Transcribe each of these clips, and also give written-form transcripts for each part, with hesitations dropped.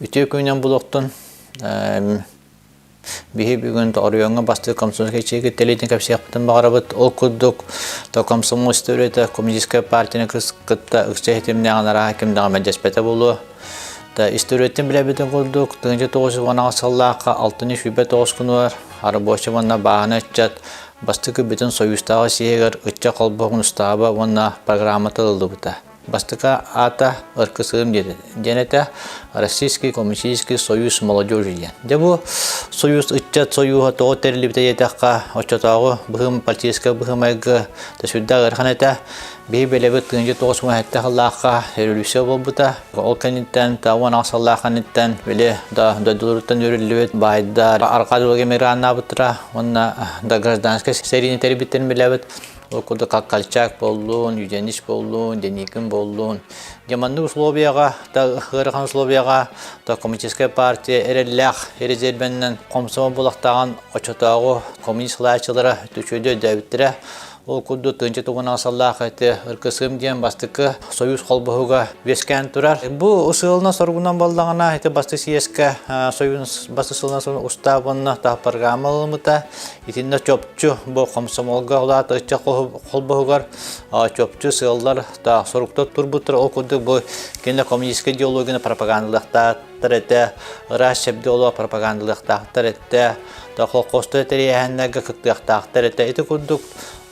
Үтүө күнүнэн булуохтун. Биһи бүгүн оройуоҥҥа бастакы комсомольскай ячейка тэрилтэтин кэпсиэхпитин баҕарабыт. Ол курдук, комсомол историята коммунистическай партияны кытта ыкса ситимнээҕин арааһа ким даҕаны мэлдьэспэтэ буолуо. Историятын билэбитин курдук, 1918 сыллаахха 629 күнүгэр рабочай уонна бааһынай ыччат бастакы бүтүн Союзтааҕы съеһигэр ыччат холбоһугун устааба уонна программата ылыллыбыта. Бастакы аата РКСМ диэн этэ, Российский коммунистический союз молодежи диэн. Дьэ бу союз ыччат союһа тоҕо тэриллибитэ диэтэххэ, оччотооҕу быһым политическай быһымайгы сүрдээх ыарахан этэ. Биһи бэлэбит 1997 сыллаахха революция буолбута. Ол кэнниттэн, 18 сыллаах кэнниттэн били да дойдуларыттан үрүллүбүт баайдар арҕаа дойдуга эмиграннаабыттара уонна да гражданскай сэриини тэрийбиттэрин билэбит. Ол курдук Колчак буоллун, Юденич буоллун, Деникин буоллун. Дьэ маннык условияҕа, ыарахан условияҕа то коммунистическая партия эрэллээх резервэннэн комсомол булахтааҕын оччотооҕу коммунист салайааччылара үчүгэйдик өйдөөбүттэрэ. Ол курдук тыынча тугунан саллаах эти РКСМ диэн бастакы союз холбоһуга үөскээн турар. Бу сыалынан соругунан буоллаҕына ити бастакы съезкэ союз бастакы сылынан устааб уонна программа ылыммыта. Итиннэ чопчу бу комсомолга улаат ыччат холбоһугар чопчу сыаллар да соруктар турбуттар. Ол курдук бу кинилэр коммунистическай идеологияны пропагандалыахтаахтар этэ, ыраас чэбди олох пропагандалыахтаахтар этэ, да холкуостар тэрийээһиннэргэ кыттыахтаахтар этэ. Ити курдук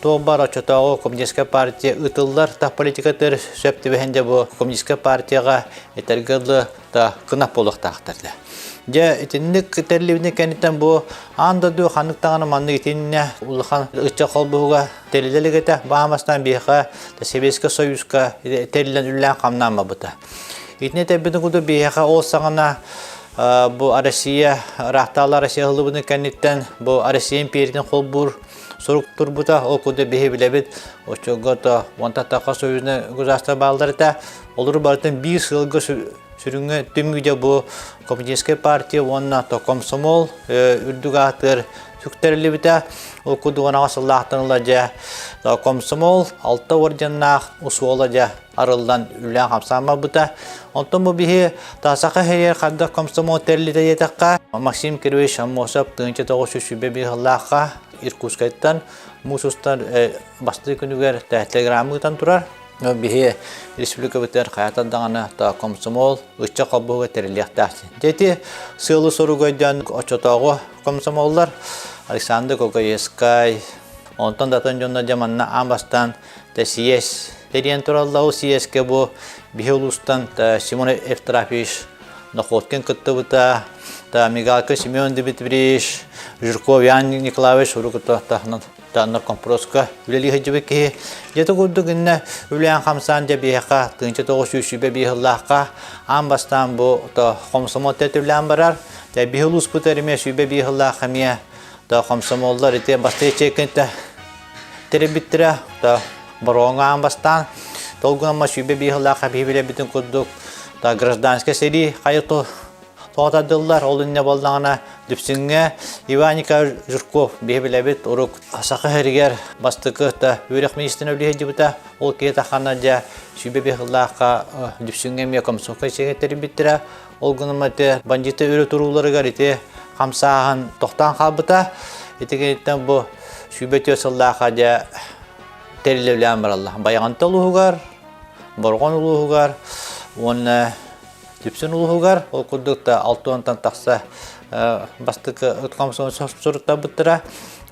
туох баар оччотооҕу коммунистическай партия ыытыллар та политикатыгар сөп түбэһэн дьэ бу коммунистическай партияҕа этэргэ дылы да кынат буолуохтаахтар да. Дьэ итинник тэриллибитин кэнниттэн бу аан дойду ханнык даҕаны маннык итиннэ улахан ыччат холбоһуга тэриллэ илик этэ. Баамастан биһиэхэ Сэбиэскэй Союзка тэриллэн үлэлээн хамнаан барбыта. Итини этэрбитин курдук биһиэхэ ол саҕана бу Россия ыраахтаалар Россия ылыбытын кэнниттэн бу Россия империятын холбуур сурук турбута. Ол курдук биһи билэбит оччолорго то уонтан тахса союзный государство бааллар этэ. Олору барытын биир сылга сүрүҥҥэ түмүгэ бу Коммунистическай партия уонна комсомол үрдүк аатыгар сүктэриллибитэ. Ол курдук анаҕас сыллаахтан ыла дьэ комсомол алта орденнаах усуола дьэ арыллан үлээн хамсаан барбыта. Онтон бу биһи Саха сиригэр хайдах комсомол тэриллитэ диэтэххэ, Максим Кирович Аммосов 1921 сыллаахха Иркутскайтан муус устар бастакы күнүгэр телеграмма ыытан турар. Биһи республикабытыгар хайатан даҕаны комсомол ыччат холбоһуга тэриллиэхтээх. Дьэ ити сыалы-соругу өйдөөн оччотооҕу комсомоллар Александр Кокоевскай, онтон да атын дьонно дьэ манна аан бастаан съезд тэрийэн тураллар. Ол съезкэ бу биһи улуустан Симон Евтрафьевич Находкин кыттыбыта, Мигалка Семен Дмитриевич, Жирков Ян Николаевич урукута наркомпроска үлэлии сылдьыбыт киһи. Дьэ курдук иннэ үлээн хамсаан дьэ биһиэхэ 1905 сыллаахха аан бастаан бу комсомол үлээн барар. Дьэ биһи улууспутугар эмиэ 105 сыллаах эмиэ то комсомоллар ити бастакы чекинтэ тэрийбиттэрэ то Бороҕоҥҥо аан бастаан толгунамма 105 сыллаахха биһи билэрбитин курдук то гражданскай сэрии хайы Тоҕо тардыллар, ол инньэ буоллаҕына Дүпсүҥҥэ Иван Николаевич Жирков биһи билэбит урук Саха сиригэр бастакы да үөрэх министрин үлэ сылдьыбыта. Ол киһи таххана дьэ 25 сыллаахха Дүпсүҥҥэ эмиэ комсомольскай сиэҥэ тэрийбиттэрэ. Ол гынан ити бандьыыттар өрө турууларыгар ити хамсааһын тохтоон хаалбыта. Ити кэнниттэн бу 24 сыллаахха дьэ тэриллэ үлээн бараллар. Байаҕанта улууһугар, Борҕон улууһугар уонна Дүпсүн улууһугар ол курдук да 60-тан тахса бастакы комсомол суруттарбыттара.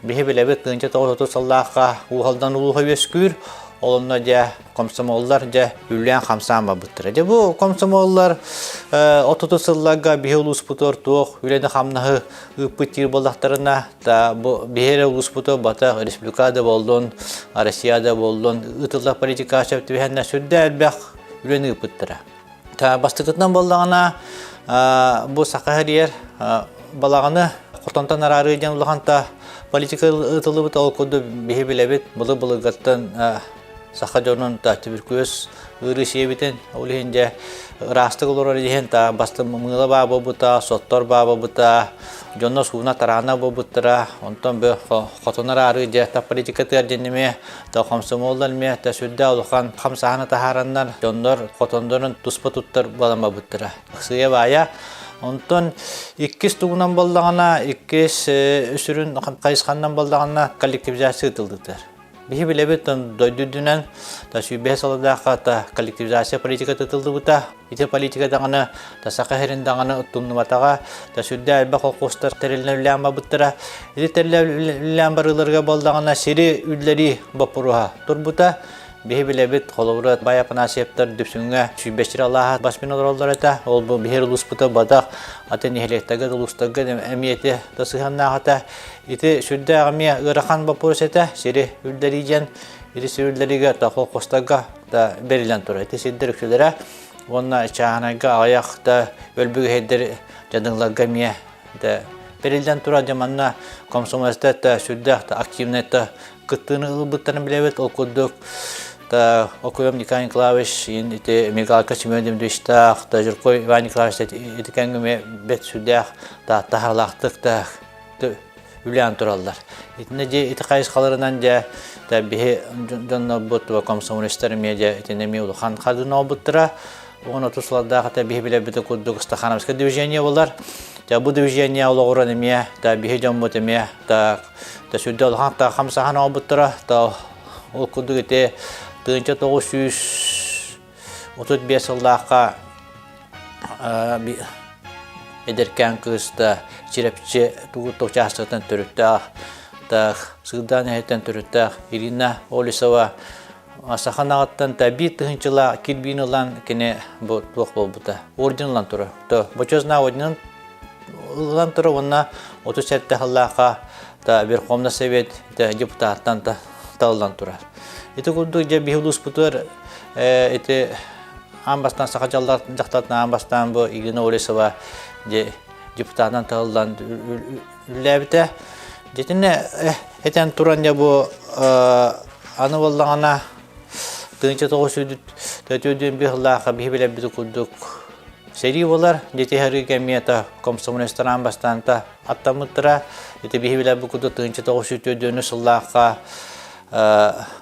Биһи билэбит 1930 сыллаахха Уһалдан улууһа үөскүүр. Ол онно дьэ комсомоллар дьэ үллээн хамсаан барбыттара. Дьэ бу комсомоллар 30 сылларга биһи улууспутугар туох үлэни-хамнаһы ыыппыт диир буоллахтарына, та бу биһи эрэ улууспуту бата республика да буоллун, Россия да буоллун ыытыллар политика сөп түбэһэннэр сүрдээх элбэх үлэни ыыппыттара. Бастакытынан буоллаҕына, бу саха сиригэр балаҕаны хотонтон араарыы диэн улахан политика ыытыллыбыта ол курдук биһи билэбит былыр-былыргаттан саха дьонун туберкулез ыарыы сиэбитин ол иһин дьэ ыраастык олорор иһин бастын мыыла баа буолбута соттор баа буолбута дьонно сууна тараана буолбуттара онтон бу хотон араарыы дьэ политикатыгар диэн эмиэ та комсомоллар эмиэ та сүрдээх улахан хамсааһыны таһаараннар дьоннор хотондорун туспа туттар буолан барбыттара. Сыыйа-баайа. Онтон иккис тугунан буоллаҕына, иккис сүрүн хайысханнан буоллаҕына коллективизация ыытыллытар. Биһи билэбит дойду үрдүнэн та сүүрбэһэ сыллардаахха та коллективизация политика тытыллыбыта. Ити политика даҕаны та саха сирин даҕаны тумнубатаҕа, та сүрдээх элбэх холкуостар тэриллэн үлэлээн барбыттара. Ити тэриллэн барыыларга буоллаҕына сири үллэрии боппуруоһа турбута. Биһи билэбит, холобура, Бай Афанасьевтар Дүпсүҥҥэ сүүрбэччи алааһа баспин олороллор этэ. Ол бу биһир улууспута бадах, атын нэһилиэктэргэ да улуустарга эмиэ ити да сыһыаннаах этэ. Ити сүрдээх эмиэ ыарахан боппуруос этэ. Сири үллэрии диэн, ити сири үллэриигэ да холкуостарга да бэриллэн турар. Ити сирдэр үксүлэрэ уонна чааһынайга аҕыйах да өлбүгэһэйдэр дьадаҥыларга эмиэ да бэриллэн турар. Дьэ манна комсомольцтар да сүрдээх да активнай да кыттыыны ылбыттарын билэбит. Ол курдук та Окуем Николай Николаевич ити Мигалка Семен Дмитриевичтаах, та Жиркой Иван Николаевич ити кэмҥэ бэт сүрдээх та таһаалаахтык та үлээн тураллар. Итиннэ дьэ ити хайысхаларынан дьэ та биһи дьоннорбут комсомолистар эмиэ дьэ итиннэ эмиэ улахан хардыны оҥорбуттара. Уон отус сыллардаах этэ биһи билэрбит курдук Стахановское движение болар. Дьэ бу движение олоҕуран эмиэ та биһи дьоммут эмиэ та та сүрдэ улахан та хамсаһан оҥорбуттара. Та ол курдук ити 1935 сыллаахха эдэркээн кыыс да Чирэпчи тугут учаастактан төрүттээх так Сыырдаан эһэттэн төрүттээх Ирина Олесова саха аҕыттан та биир тыһыынчалаах кирбиини ылан кини бу туох буолбута орден ылан турар то бочуотунай орденын ылан турар уонна 37 сыллаахха та Верховный Совет депутаттан та талыллан турар. Ити курдук дьэ биһи улууспутугар ити аан бастаан саха дьахталтын аан бастаан бу Ирина Олесова дьэ депутатынан талыллан үлэлээбитэ. Дьитинэ этэн туран дьэ бу аны буоллаҕына тыынча тоҕус төрдүн быһылаахха биһи билэрбит курдук сэрии буолар. Дьити харыы кэмиэ комсомолецтар аан бастаан аттаммыттара. Ити биһи билэрбит курдук 1904 сыллаахха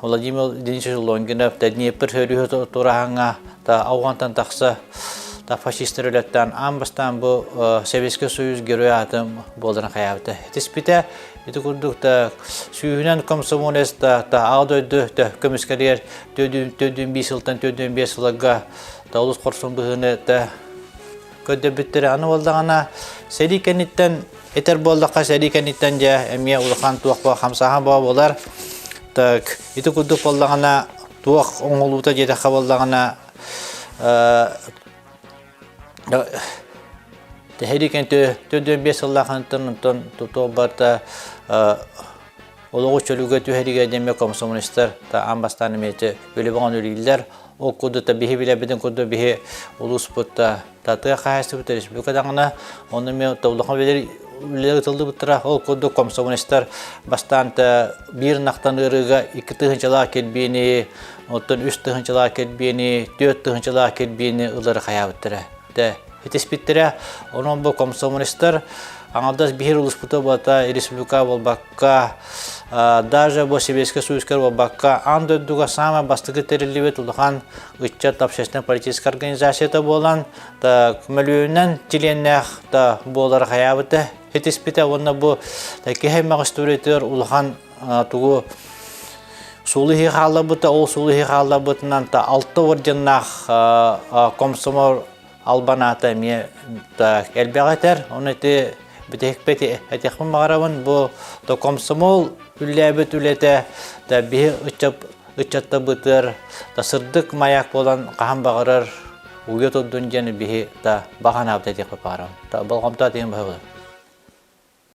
Владимир Денисович Лонгинов Днепр өрүһү тураһаҥҥа та Ауғантан тахса та фашистар үлэттэн аан бастаан бу Советский Союз герой аатын буоларын хайаабыта. Итиспитэ ити курдук та сүүһүнэн комсомолец та та аҕа дойду та көмүскэлигэр төдүүн биир сылтан төдүүн биэс сылга та олус хорсун быһыыны та көрдөрбүттэрэ. Аны буоллаҕына сэрии кэнниттэн этэр буоллахха сэрии кэнниттэн дьэ эмиэ улахан туох хамсааһын буолар. Так ити курдук буоллаҕына туох оҥолуута диэтэххэ буоллаҕына тэһэрии кэнтө төрдүөн биэс сыллаахынтан онтон туох барыта олоҕу чөлүгэр түһэригэ диэн комсомолистар аан бастаан эмиэ үлэбэҕин үлэлииллэр. Ол курдук биһи билэрбитин курдук биһи улууспут тыа хаһаайыстыбата республика даҕаны онно эмиэ улахан үлэлэр үлэлэр ытыллыбыттара. Ол курдук комсомолистар бастаан биир ынахтан ыарыыга икки тыһыынчалаах кирбиини, оттон үс тыһыынчалаах кирбиини, түөрт тыһыынчалаах кирбиини ылары хайаабыттара. Итиспиттэрэ. Онон бу комсомолистар аҥардас биһир улууспута буолта республика буолбакка, даже бу Советский Союзка буолбакка, аан дойдуга самай бастакы тэриллибит улахан ыччат общественно-политическай организацията буолан, мөлүйүөнүнэн чилиэннээх да буолар хайаабыта итиспитэ уонна бу киһи аймах историятыгар улахан тугу суолу иһи хаалларбыта, ол суолу иһи хаалларбытынан та алта орденнаах комсомол албан аата эмиэ элбэҕи этэр. Ону ити бүтэһикпит этиэхпин баҕарабын. Бу то комсомол үллээбит үлэтэ да биһи ыччаттарбытыгар да сырдык маяк буолан хаһан баҕарар уйа турдун диэн биһи да баҕа санаабыт этиэхпит баҕарабын. Болҕомто этиэм баһылы.